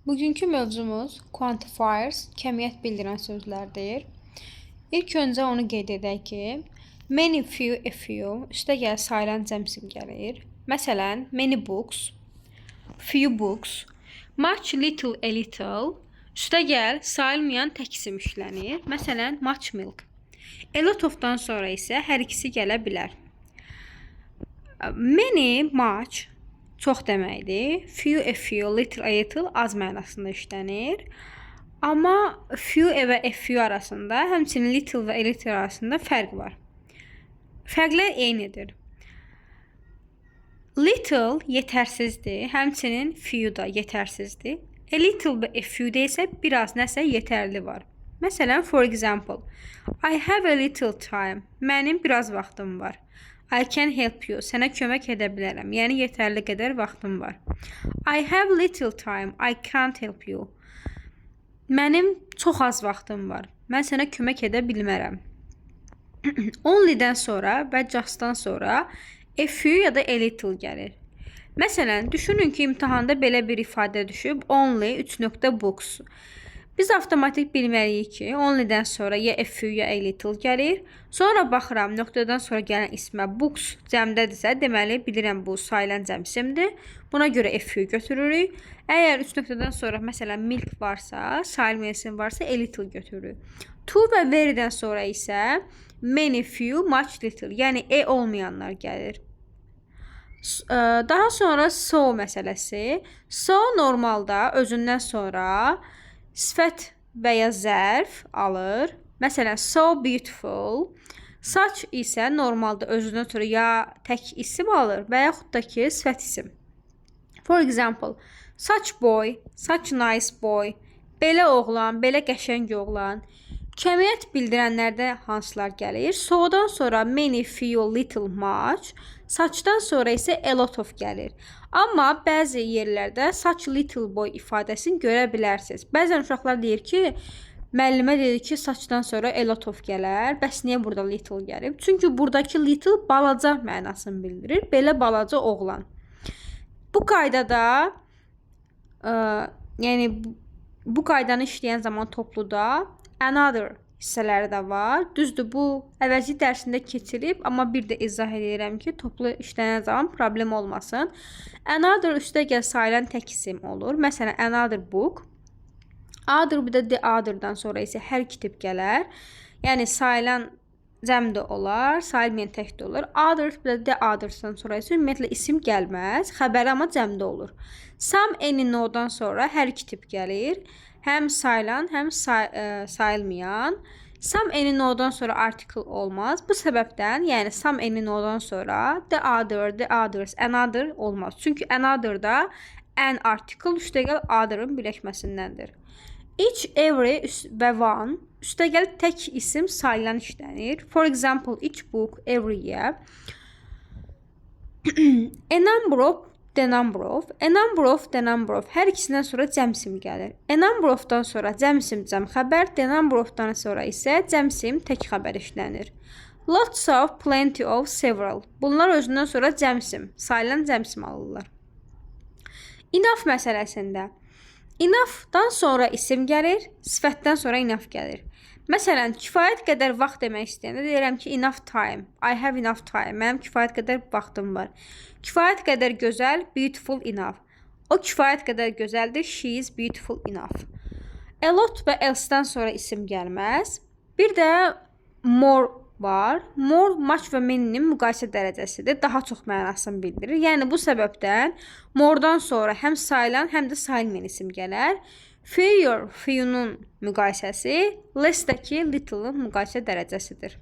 Bugünkü mövzumuz quantifiers, kəmiyyət bildirən sözlərdir. İlk öncə onu qeyd edək ki, many, few, a few üstəgəl sayılan cəm isim gəlir. Məsələn, many books, few books, much, little, a little üstəgəl sayılmayan tək isim işlənir. Məsələn, much milk. A lot of-dan sonra isə hər ikisi gələ bilər. Many, much çox deməkdir. Few, a few, little, a little az mənasında işlənir. Amma few və a few arasında, həmçinin little və a little arasında fərq var. Fərqlər eynidir. Little yetərsizdir, həmçinin few da yetərsizdir. A little və a few-də isə biraz nəsə yetərli var. Məsələn, for example, I have a little time. Mənim biraz vaxtım var. I can help you. Sənə kömək edə bilərəm. Yəni yetərli qədər vaxtım var. I have little time. I can't help you. Mənim çox az vaxtım var. Mən sənə kömək edə bilmərəm. Only-dən sonra və just-dan sonra a few ya da a little gəlir. Məsələn, düşünün ki, imtahanda belə bir ifadə düşüb: only 3 nöqtə books. Biz avtomatik bilməliyik ki, only-dən sonra ya a few ya a little gəlir. Sonra baxıram, nöqtədən sonra gələn ismə books cəmdədirsə, deməli bilirəm bu sayılan cəm isimdir. Buna görə a few götürürük. Əgər 3 nöqtədən sonra məsələn milk varsa, sayılmayan isim varsa, a little götürürük. Too və very-dən sonra isə many, few, much, little, yəni a olmayanlar gəlir. Daha sonra so məsələsi. So normalda özündən sonra sifət və ya zərf alır. Məsələn, so beautiful. Such isə normalda özündən sonra ya tək isim alır və yaxud da ki, sifət isim. For example, such boy, such nice boy. Belə oğlan, belə qəşəng oğlan. Kəmiyyət bildirənlərdə hansılar gəlir? So-dan sonra many, few, little, much, such-dan sonra isə a lot of gəlir. Amma bəzi yerlərdə such little boy ifadəsini görə bilərsiniz. Bəzən uşaqlar deyir ki, müəllimə dedi ki, such-dan sonra a lot of gələr. Bəs niyə burada little gəlib? Çünki buradakı little balaca mənasını bildirir. Belə balaca oğlan. Bu qaydada yəni bu qaydanı işləyən zaman topluda another hissələri də var. Düzdür, bu əvvəlki dərsində keçilib, amma bir də izah edirəm ki, toplu işlənən zaman problem olmasın. Another üstəgəl sayılan tək isim olur. Məsələn, another book. Other, bir də the other-dan sonra isə hər iki tip gələr. Yəni sayılan cəm də olar, sayılmayan tək də olar. Others, bir də the others-dan sonra isə ümumiyyətlə isim gəlməz. Xəbəri amma cəmdə olur. Some, any, no-dan sonra hər iki tip gəlir. Həm sayılan, həm sayılmayan. Some, any, no-dan sonra article olmaz. Bu səbəbdən, yəni some, any, no-dan sonra the other, the others, another olmaz. Çünki another-da an article üstəgəl other-ın birləşməsindəndir. Each, every və one üstəgəl tək isim sayılan işlənir. For example, each book, every year. A number of, the number of, a number of, the number of. Hər ikisindən sonra cəm isim gəlir. A number of-dan sonra cəm isim cəm xəbər, the number of-dan sonra isə cəm isim tək xəbər işlənir. Lots of, plenty of, several. Bunlar özündən sonra cəm isim, sayılan cəm isim alırlar. Enough məsələsində enough-dan sonra isim gəlir, sifətdən sonra enough gəlir. Məsələn, kifayət qədər vaxt demək istəyəndə deyirəm ki, enough time. I have enough time. Mənim kifayət qədər vaxtım var. Kifayət qədər gözəl, beautiful enough. O kifayət qədər gözəldir. She is beautiful enough. A lot və else-dan sonra isim gəlməz. Bir də more var. More, much və many-nin müqayisə dərəcəsidir. Daha çox mənasını bildirir. Yəni bu səbəbdən more-dan sonra həm sayılan, həm də sayılmayan isim gələr. Fewer, few-nun müqayisəsi, less-dəki little-ın müqayisə dərəcəsidir.